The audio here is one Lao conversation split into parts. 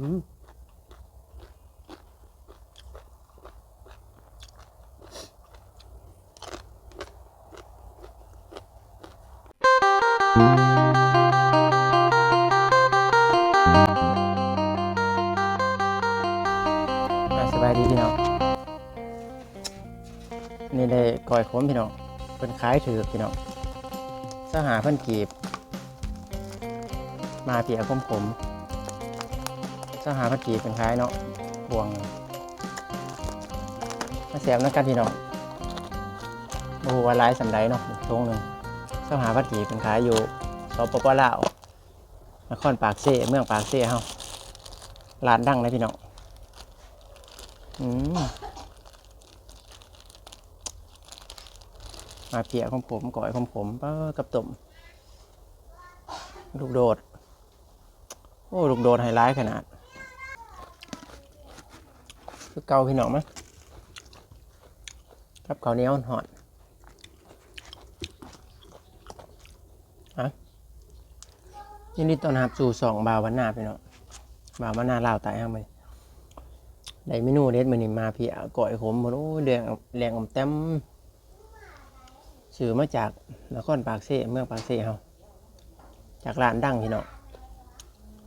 ອືມ ອ່າ ສະບາຍດີພີ່ນ້ອງ. ນີ້ໄດ້ກ້ອຍຂົມພີ່ນ້ອງ ເພິ່ນຂາຍຖືກພີ່ນ້ອງ ຊາວຫ້າພັນກີບ ມາເພຍຂົມໆ ຊາວຫ້າພັນກີບເພິ່ນຂາຍເນາະ ບ່ວງ ມາແຊບນຳກັນພີ່ນ້ອງ. ບໍ່ຮູ້ວ່າຫຼາຍສ່ຳໃດເນາະ ຖົງໜຶ່ງ ຊາວຫ້າພັນກີບ ເພິ່ນຂາຍຢູ່ ສປປ ລາວ ນະຄອນປາກເຊ ເມືອງປາກເຊເຮົາ ຮ້ານດັງເດ້ພີ່ນ້ອງ. ອືມ ມາເພຍຂົມໆ ກ້ອຍຂົມໆ ປາ ກັບຕົ້ມ ລູກໂດດ. ໂອ້ ລູກໂດດໃຫ້ຫຼາຍຂະໜາດ ຄືເກົ່າພີ່ນ້ອງ ມາ ກັບເຂົ້າໜຽວຮ້ອນ. ອ່ະ ຍິນດີຕ້ອນຮັບສູ່ຊ່ອງບ່າວບ້ານນາພີ່ນ້ອງ ບ່າວບ້ານນາລາວໃຕ້ເຮົາ. ມື້ນີ້ໄດ້ເມນູເດັດ ມື້ນີ້ມາເພຍກ້ອຍຂົມ ໂອ້ຍ ແດງ ແດງອອມແຕ້ມ ຊື້ມາຈາກນະຄອນປາກເຊ ເມືອງປາກເຊເຮົາ ຈາກຮ້ານດັງພີ່ນ້ອງ.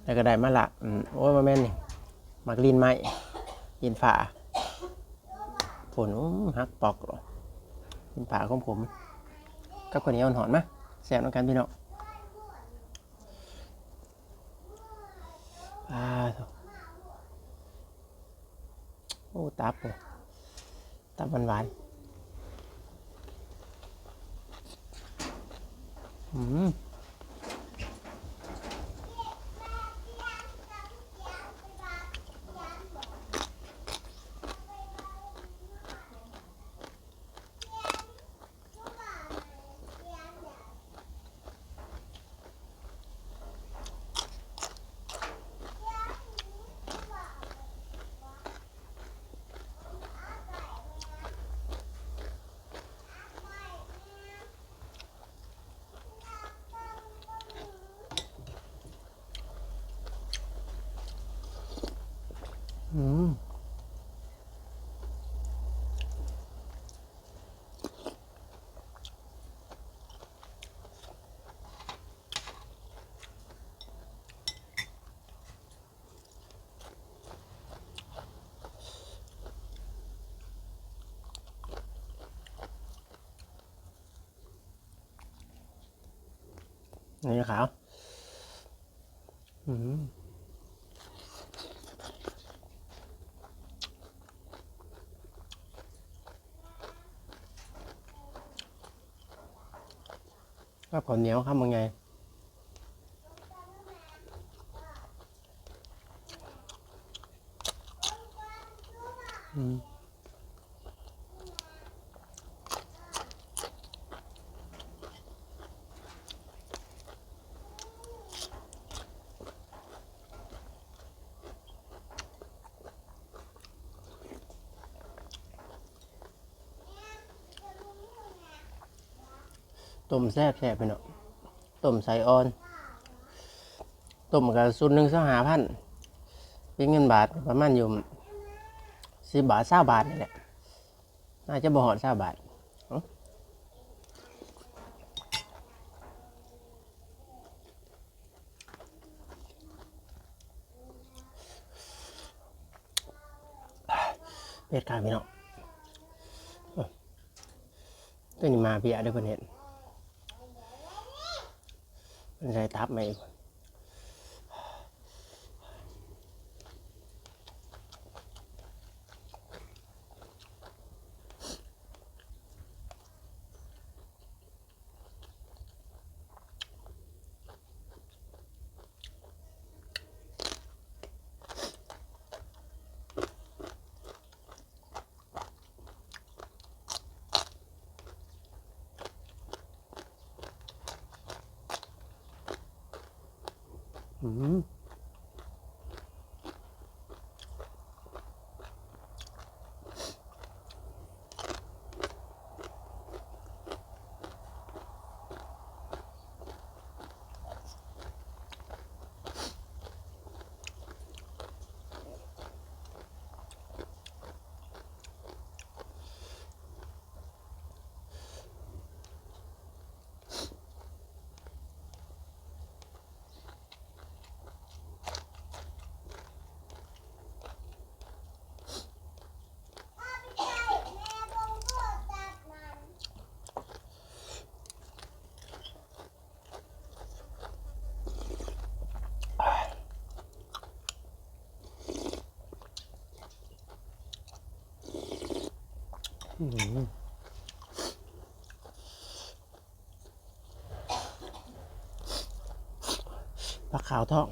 ແລ້ວກໍໄດ້ມາລະ ອືມ ໂອ້ຍ ບໍ່ແມ່ນນີ້ ໝາກລີນໄມ້ ລີນຟ້າ ໂອ້ ຫັກປອກ ລີນຟ້າຂົມໆ ກັບເຂົ້າໜຽວຮ້ອນ ມາແຊບນຳກັນພີ່ນ້ອງ. ປາໂທ້ ໂອ້ ຕັບ ຕັບຫວານໆ ອືມ. ອືມ. ນີ້ຂາວ ອືມ ກັບເຂົ້າໜຽວຄຳບັກໃຫຍ່ ອືມ. ຕົ້ມແຊບໆ ພີ່ນ້ອງ ຕົ້ມໄສ້ອ່ອນ ຕົ້ມກໍຊຸດໜຶ່ງຊາວຫ້າພັນ ເປັນເງິນບາດປະມານຢູ່ສິບບາດ ຊາວບາດນີ້ແຫຼະ ໜ້າຈະບໍ່ຮອດຊາວບາດ. ເຜັດຄັກພີ່ນ້ອງ ເອີ ຕົວນີ້ມາເພຍເດີ ເພິ່ນເຮັດ ເພິ່ນໃສ່ຕັບມາອີກ. ອືມ. ອ ອືມ ປາຂາວທອດ.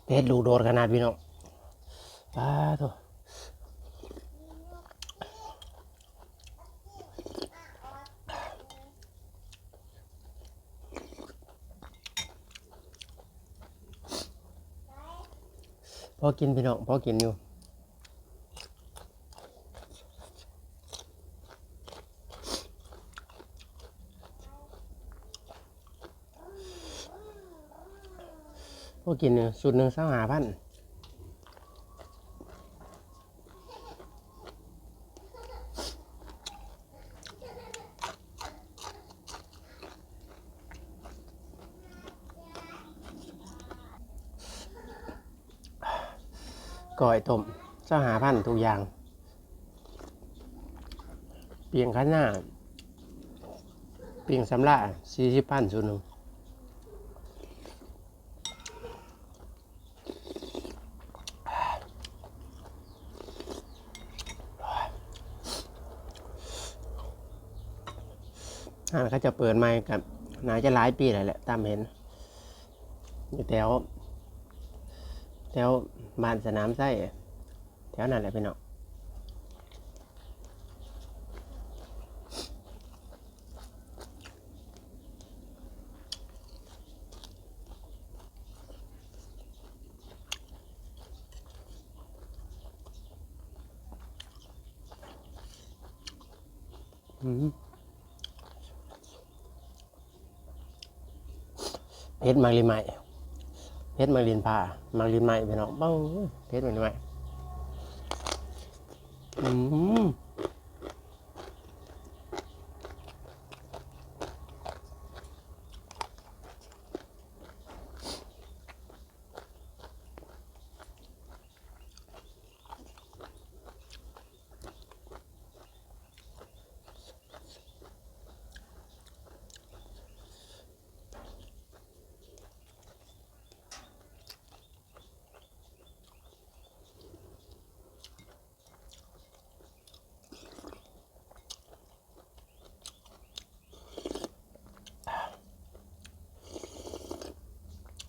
ເຜັດລູກໂດດຂະໜາດພີ່ນ້ອງ ປາໂທ້. ພໍກິນພີ່ນ້ອງ ພໍກິນຢູ່. ພໍກິນຢູ່ ຊຸດໜຶ່ງຊາວຫ້າພັນ. ກ້ອຍຕົ້ມ ຊາວຫ້າພັນທຸກຢ່າງ. ປີ້ງຄະນ້າ ປີ້ງສຳລາ ສີ່ສິບພັນຊຸດໜຶ່ງ. ຮ້ານເຂົາເຈົ້າເປີດໃໝ່ກໍໜ້າຈະຫຼາຍປີແລ້ວແຫຼະ ຕາມເຫັນ ຢູ່ແຖວ ແຖວບ້ານສະໜາມໄຊ ແຖວນັ້ນແຫຼະພີ່ນ້ອງ. ອືມ ເຜັດໝາກລິນໄມ້ ເຜັດໝາກລິນພ້າ ໝາກລິນໄມ້ພີ່ນ້ອງ ເບິ່ງ ເຜັດໝາກລິນໄມ້ ອືມ.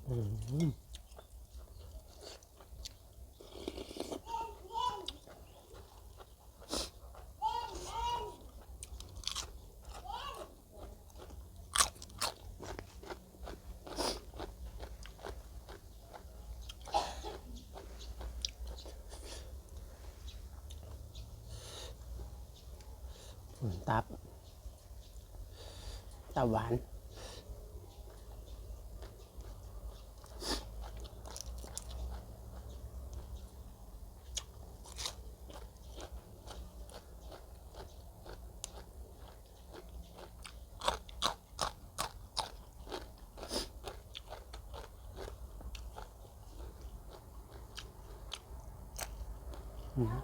ອືມ. ຕັບ ຕັບຫວານ. ອືມ. ອ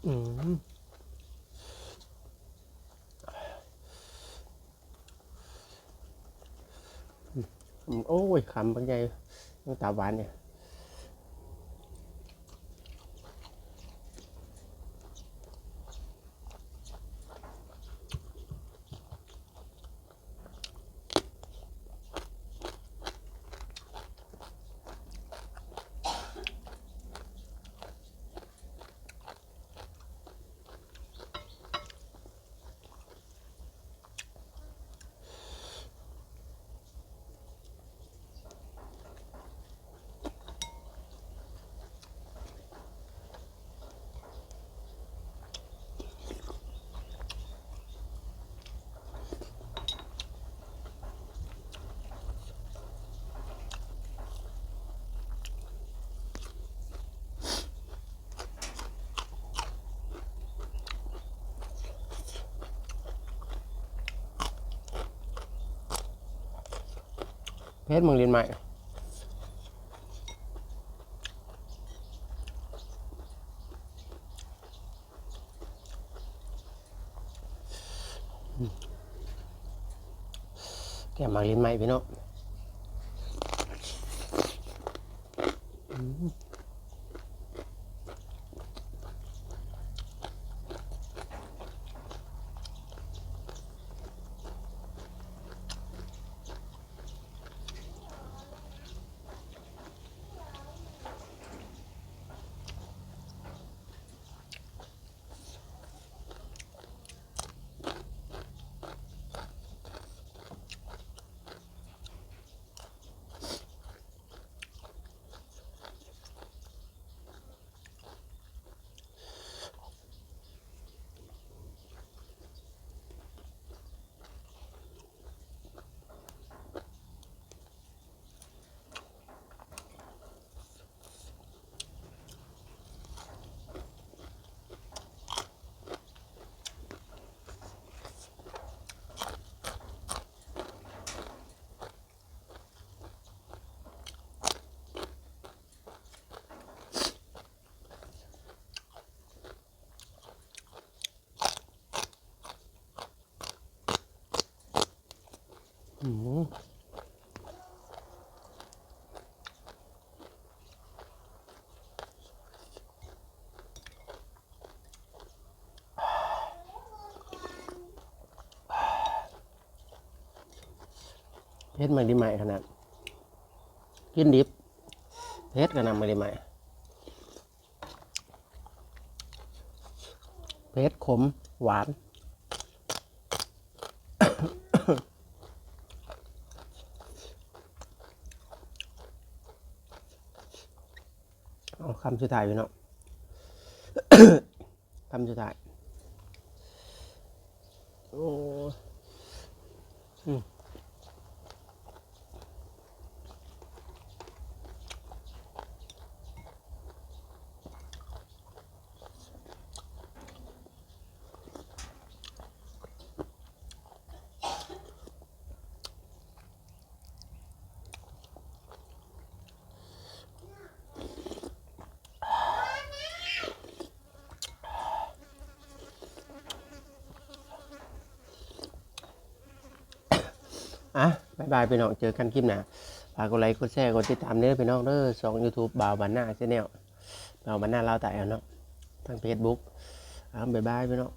ອືມ ໂອ້ຍ ຄຳບັກໃຫຍ່ ຕາຫວານນີ້. ເຜັດ ໝາກລິ້ນໄມ້. ແກມໝາກລິ້ນໄມ້ພີ່ນ້ອງ. ອືມ ເຜັດໝາກລິ້ນໄມ້ຂະໜາດ ກິນດິບ ເຜັດຂະໜາດໝາກລິ້ນໄມ້. ເຜັດ ຂົມ ຫວານ. ເອົາຄຳສຸດທ້າຍພີ່ນ້ອງ ຄຳສຸດທ້າຍ. ໂອ້ ອືມ. ອ່ະ ບາຍບາຍພີ່ນ້ອງ ເຈີກັນຄລິບໜ້າ. ຝາກກົດໄລ ກົດແຊ ກົດຕິດຕາມເດີພີ່ນ້ອງເດີ ຊ່ອງຢູທູບ ບ່າວບ້ານນາ Channel ບ່າວບ້ານນາລາວໃຕ້ເນາະ ທາງເຟສບຸກ. ອ່າ ບາຍບາຍພີ່ນ້ອງ.